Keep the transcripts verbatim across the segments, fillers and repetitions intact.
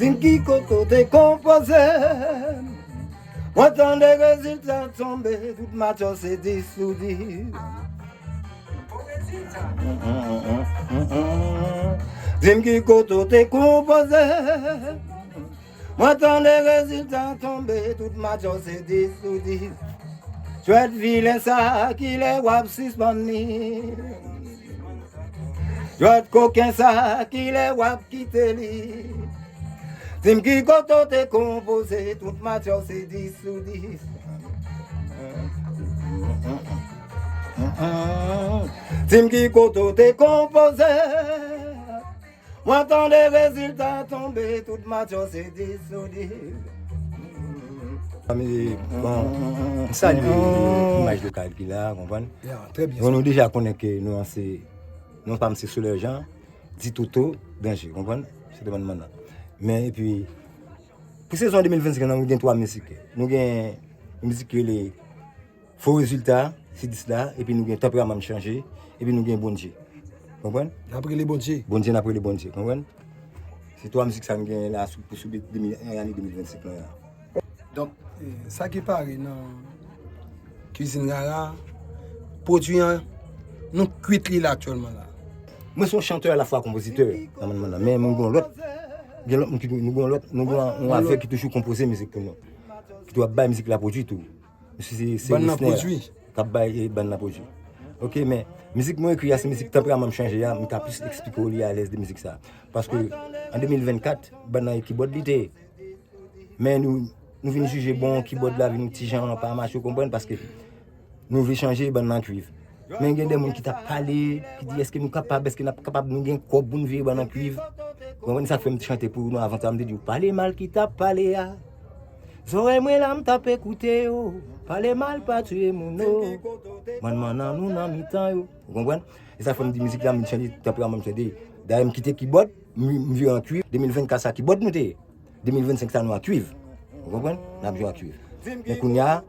Di m ki kote w te konpoze. Mwen tande rezilta tonbe, tout match yo se dis sou dis. Di m ki kote w te konpoze. Mwen tande rezilta tonbe, tout match yo se dis sou dis. Jwèt vilen sa, kilè w ap sispann li? Jwèt koken sa, kilè w ap kite li? Di m ki kote w te konpoze, tout match yo se dis sou dis. Di m ki kote w te konpoze. Mwen tande rezilta tonbe, tout match yo se dis sou dis. Bon, m salye imaj lokal ki la, konprann? Ya, trè byen. Bon, nou deja konnen ke nou an se, nou pa m se Soler Jean, di Toto, Danje, konprann? Se te bann manman. Men epi, pou sezon de mil vennsenk la, nou gen twa mizik. Nou gen yon mizik ki rele Fo Rezilta, se dis la, epi nou gen Tanperaman m chanje, epi nou gen Bondye. Konprann? N ap rele Bondye. Bondye, n ap rele Bondye, konprann? Se twa mizik sa nou gen la sou, pou sou de mil, ane de mil vennsenk la. Donk, eh, sa ki pare nan Kwizin Rara, pwodui an, nou kwit li la aktyèlman la. Mwen se yon chantè alafwa konpozitè nan bann manman, men mwen gen yon lòt, gen lòt moun ki, nou gen yon lòt, nou gen yon, yon avè ki toujou konpoze mizik pou nou, ki tou ap bay mizik la pwodui tou. Misye se, se Bann nan Wisner pwodui. K ap bay, eh, bann nan pwodui. Ok, men mizik mwen ekri a se mizik Tanperaman m chanje a, m ka plis eksplike w li alèz de mizik sa. Paske an de mil vennkat, bann nan e kibòd li te ye. Men nou, nou vin jije, bon, kibòd la vin ti jan pa mache, w konprann, paske nou vle chanje bann nan kwiv. Men gen de moun ki t ap pale, ki di, èske nou kapab, èske n ap kapab, nou gen kòb pou n vire bann nan kwiv? W konprann, sa k fè m te chante pou nou avan sa, m te di w, pale mal ki t ap pale a. Zòrèy mwen la, m t ap ekoute yo. Pale mal pa tiye moun, no. Bann manman nou nan mitan yo. W konprann? E sa fè m di mizik la, m chanje, tanperaman m chanje. Dayè m kite kibòd, m, m vire an kwiv. De mil vennkat sa kibòd nou te ye. De mil vennsenk sa nou a kwiv. Ou konprann? N ap jwe a kwiv. Men kounye a,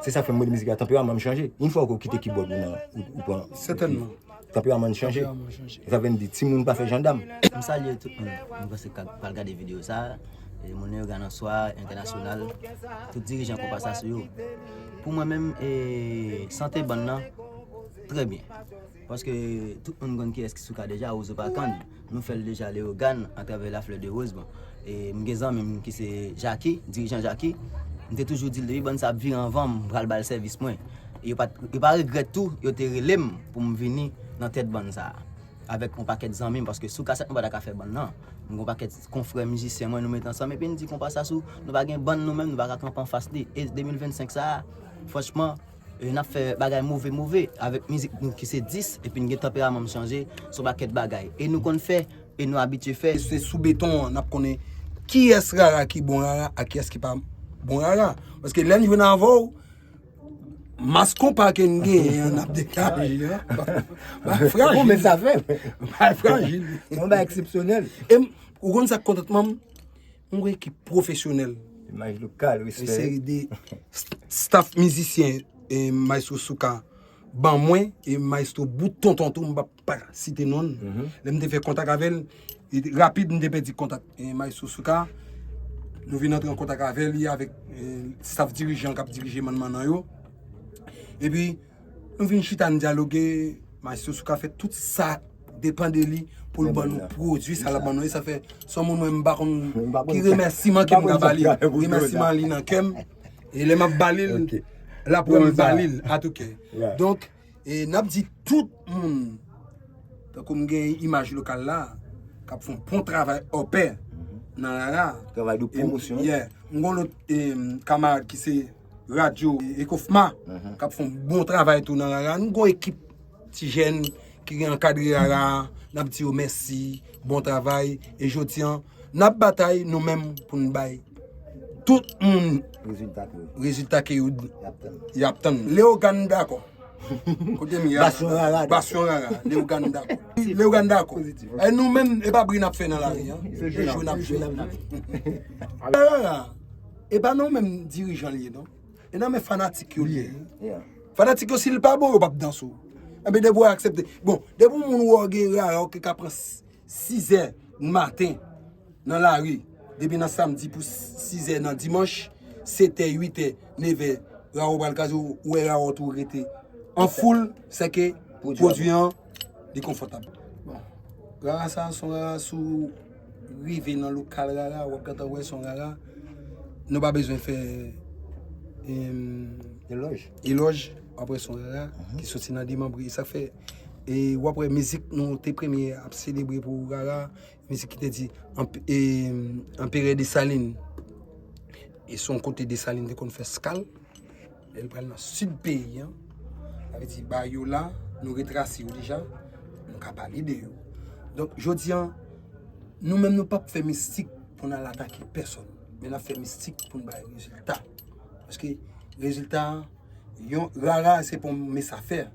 se sa fè m rele mizik la tanperaman m chanje. Yon fwa ou kite kibòd ou nan, ou, ou pran Sètènman. Tanperaman n chanje. Tanperaman chanje. E sa vle m di, timoun pa fè jandam. M salye tout moun, m panse k ap pral gade videyo sa a. E moun nan Yogann an swa, entènasyonal, tout dirijan konpa sa sou yo. Pou mwen menm, e, sante bann nan, trè byen. Paske tout moun konn kiyès ki Souka deja, Wozo pa kann. Nou fè l deja Leyogàn atravè La Fleur de Rose. Bon, e m gen zanmi m ki se Jacky, dirijan Jacky. M te toujou di l, depi bann sa ap vire anvan m, m pral ba l sèvis mwen. E yo pa t, yo pa regrèt tou, yo te rele m pou m vini nan tèt bann sa a. Avèk yon pakèt zanmi m, paske Souka sèt nou pa ta ka fè bann nan. M gen yon pakèt konfrè mizisyen mwen, nou met ansanm, epi n di konpa sa sou, nou pa gen bann nou menm, nou pa ka kanpe anfas li. E de mil vennsenk sa a, franchman, e n ap fè bagay move move avèk mizik nou ki se dis, epi n gen tanperaman m chanje, se yon pakèt bagay. E nou konn fè, e nou abitye fè. Se sou beton an, n ap konnen kiyès rara ki bon rara ak kiyès ki pa bon rara. Paske lè n jwenn avè w, mas konpa ke n genyen an, n ap degaje an. Bagay frajil. Bon, men sa fè. Bagay frajil. Se yon bagay eksepsyonèl. E m, ou konn sa k kontantman m? Yon ekip pwofesyonèl. Imaj lokal, respè. Yon seri de st-, staff mizisyen, e, Maestro Souka ban mwen, e Maestro Bout Tonton tou, m p ap pa site non l. Lè m te fè kontak avè l, e, rapid, m te pèdi kontak, e, Maestro Souka. Nou vin antre an kontak avè li, avèk, e, staff dirijan k ap dirije Mann Mannan yo. Epi, nou vin chita, n dyaloge, Maestro Souka fè tout sa depann de li pou l ban nou pwodui sa l ap ban nou. E sa fè, se yon moun mwen m pa konn ki remèsiman ke m ka ba li. Remèsiman li nan kè m. E lè m ap ba li l, l ap wè m ba li l atoukè. Donk, e n ap di tout moun, tankou m gen Imaj Lokal la, k ap fè yon bon travay opè nan rara. Travay de pwomosyon. Yeah. M gen yon lòt, e, kamarad ki se Radyo Ekofma, k ap fè yon bon travay tou nan rara. Nou gen yon ekip ti jèn ki ankadre rara a. N ap di yo mèsi, bon travay. E jodi an, n ap batay nou menm pou n bay tout moun rezilta ke yo, rezilta ke yo y ap tann. Y ap tann. Leyogàn dakò. Kote m ye a? Basyon rara. Basyon rara. Leyogàn dakò. Leyogàn dakò. Pozitif. E nou menm, e pa bri n ap fè nan lari, an. Se jwe n ap jwe. Rara, e pa nan menm dirijan l ye, non. E nan men fanatik yo l ye. Yeah. Fanatik yo, si l pa bon, yo p ap danse w. Enben, depi w aksepte. Bon, depi yon moun wè w gen rara, ou ki ka pran s-, sizè maten nan lari, Depi nan samdi pou sizè nan dimanch, setè, uitè, nevè, Rawo pral kraze, ou wè Rawo tou rete an foul, sèke pwodui an, li konfòtab. Bon, rara sa, se yon rara, si w rive nan lokal rara, w ap gentan wè se yon rara. Nou pa bezwen fè, em, elòj. Elòj, w ap wè se yon rara ki soti nan demanbre. E sa k fè, e w ap wè mizik nou te premye ap selebre pou rara, mizik ki te di, an, e, Anperè Desalin. E se yon kote Desalin te konn fè skal. Lè l pral nan sid peyi an, sa vle di bagay yo la, nou retrase yo deja, nou ka pale de yo. Donk, jodi an, nou menm nou p ap fè mistik pou n al atake pèsòn, men n ap fè mistik pou n bay rezilta. Paske rezilta, yon rara se pa yon mesafè.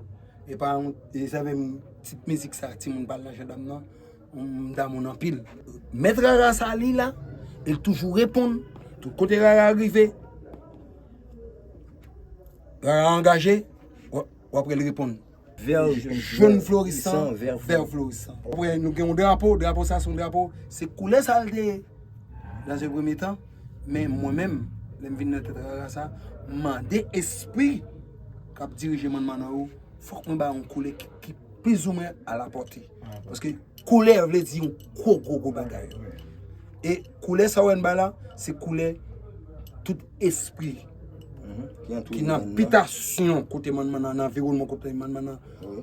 E pa yon, e sa menm tit mizik sa, timoun pral nan jandam nan, m damou l anpil. Mèt rara sa li la, e l toujou reponn. Tout kote rara rive, rara angaje, w, w ap wè l reponn. Vè jòn florisan, vè florisan. Apre, nou gen yon drapo, drapo sa se yon drapo, se koulè sa l te ye. Dans un premier temps, men mwen menm, lè m vin nan tèt rara sa, m mande espri k ap dirije mannmannan yo, fòk mwen ba yon koulè ki, ki plizoumwen alapòte. Paske koulè vle di yon gwo, gwo, gwo bagay. E koulè sa w wè m bay la, se koulè tout espri ki nan pitasyon kote mannmannan, nan anviwònman kote mannmannan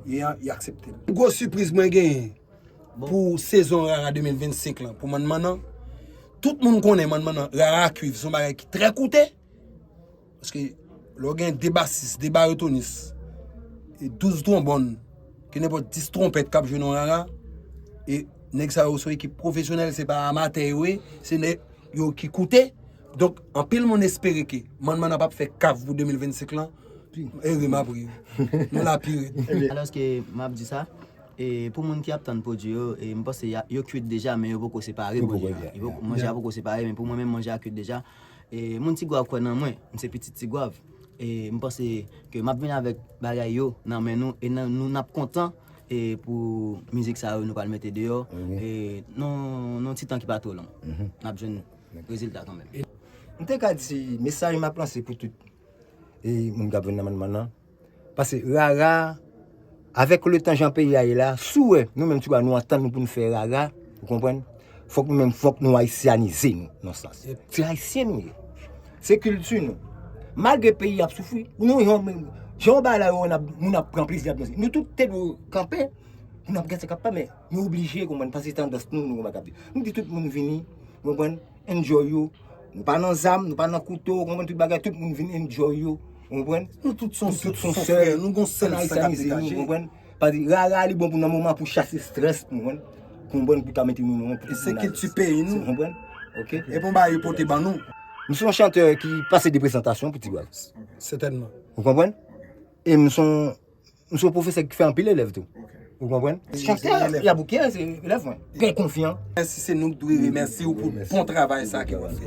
ye a, y aksepte l. Gwo sipriz mwen genyen pou sezon rara de mil vennsenk lan, pou mannmannan, tout moun konnen mannmannan, rara kwiv, se yon bagay ki trè koute. Paske lè w gen de basis, de baretonis, e douz twonbòn, ke nenpòt dis twonpèt k ap jwe nan rara, e nèg sa yo se yon ekip pwofesyonèl, se pa amatè yo ye, se nèg yo ki koute. Donk, anpil moun espere ke mannmannan p ap fè kav pou de mil vennsenk lan. Ere m ap ri. Nou la pi rèd. Alòske m ap di sa, e pou moun ki ap tann pwodui yo, e m panse y a, yo kwit deja, men yo poko separe pwodui a. Yo poko, manje a poko separe, men pou mwen menm, manje a kwit deja. E moun Tigwav kwè nan mwen, m se pitit Tigwav. E m panse ke m ap vin avèk bagay yo nan men nou, e nan, nou n ap kontan, e pou mizik sa yo nou pral mete deyò, e nan, nan yon ti tan ki pa twò long, n ap jwenn rezilta kanmenm. M te ka di mesaj m ap lanse pou tout, e moun k ap vin nan mannmannan. Paske rara, avèk letan jan peyi a ye la, si w wè, nou menm Tigwav, nou antann nou pou n fè rara, ou konprann? Fòk nou menm, fòk nou ayisyanize nou, nan sans. Se ayisyen nou ye. Se kilti nou. Malgre peyi ap soufri, nou, jan, jan yon bagay la, yo, n ap, moun ap pran plezi ap danse. Nou tout te dwe kanpe, pou n ap gade sa k ap fè, men nou oblije, konprann, paske se tandans nou, nou konprann k ap di. Nou di tout moun vini, konprann, enjoy yo. Nou pa nan zam, nou pa nan kouto, konprann, tout bagay, tout moun vin enjoy yo, konprann? Nou tout se yon sèl, nou gon sèl san k ap degaje. Konprann? Paske rara li bon pou nan moman pou chase strès, konprann? Konprann, pou ka mete nou nan yon... E se kilti peyi nou. Konprann? Ok. E pou bagay yo pote ban nou. M se yon chantè ki pase de prezantasyon pou Tigwav. Sètènman. Ou konprann? E m se yon M se yon pwofesè ki fè anpil elèv tou. Ou konprann? Chantè, y a bouke, se elèv mwen. Byen konfyan. Si se nou k dwe remèsye w pou bon travay sa ke w ap fè a.